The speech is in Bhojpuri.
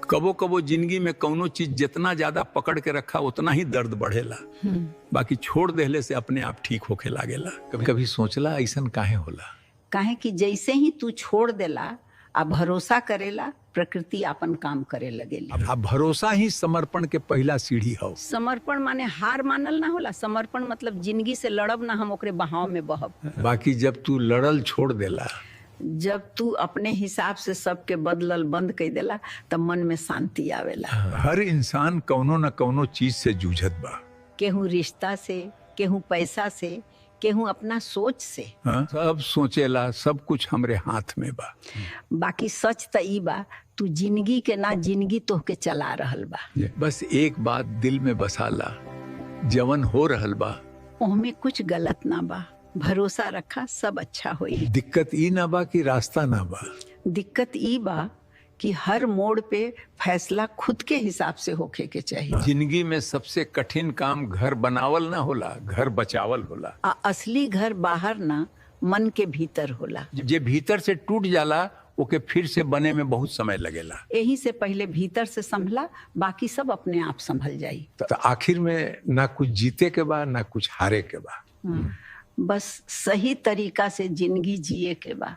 कबो कबो जिंदगी में कौनो चीज जितना ज्यादा पकड़ के रखा उतना ही दर्द बढ़ेला। बाकी छोड़ देहले से अपने आप ठीक होखे लागेला। कभी कभी सोचला ऐसन काहे होला? काहे कि जैसे ही तू छोड़ देला आ भरोसा करेला, प्रकृति आपन काम करे लगेली। आ भरोसा ही समर्पण के पहला सीढ़ी हौ। समर्पण माने हार मानल ना होला। समर्पण मतलब जिंदगी से लड़ब ना, हम ओकरे बहाव में बहब। बाकी जब तू लड़ल छोड़ देला, जब तू अपने हिसाब से सबके बदलल बंद कर देला, तब मन में शांति आवेला। हर इंसान कौनो न कौनो चीज से जूझत बा। केहू रिश्ता से, केहू पैसा से, केहू अपना सोच से। हाँ? सब सोचेला सब कुछ हमरे हाथ में बा। बाकी सच त ई बा, तू जिंदगी के ना, जिंदगी तोहके चला रहल बा। बस एक बात दिल में बसाला, जवन हो रहल बा ओहमे कुछ गलत ना बा। भरोसा रखा, सब अच्छा होई। दिक्कत ई ना बा कि रास्ता ना बा। दिक्कत ई बा कि हर मोड़ पे फैसला खुद के हिसाब से होखे के चाहिए। जिंदगी में सबसे कठिन काम घर बनावल ना होला, घर बचावल होला। आ असली घर बाहर ना, मन के भीतर होला। जे भीतर से टूट जाला ओके फिर से बने में बहुत समय लगेला। यही से पहले भीतर से संभला, बाकी सब अपने आप संभल जाई। तो आखिर में ना कुछ जीते के बा ना कुछ हारे के बा। बस सही तरीका से जिंदगी जिए के बा।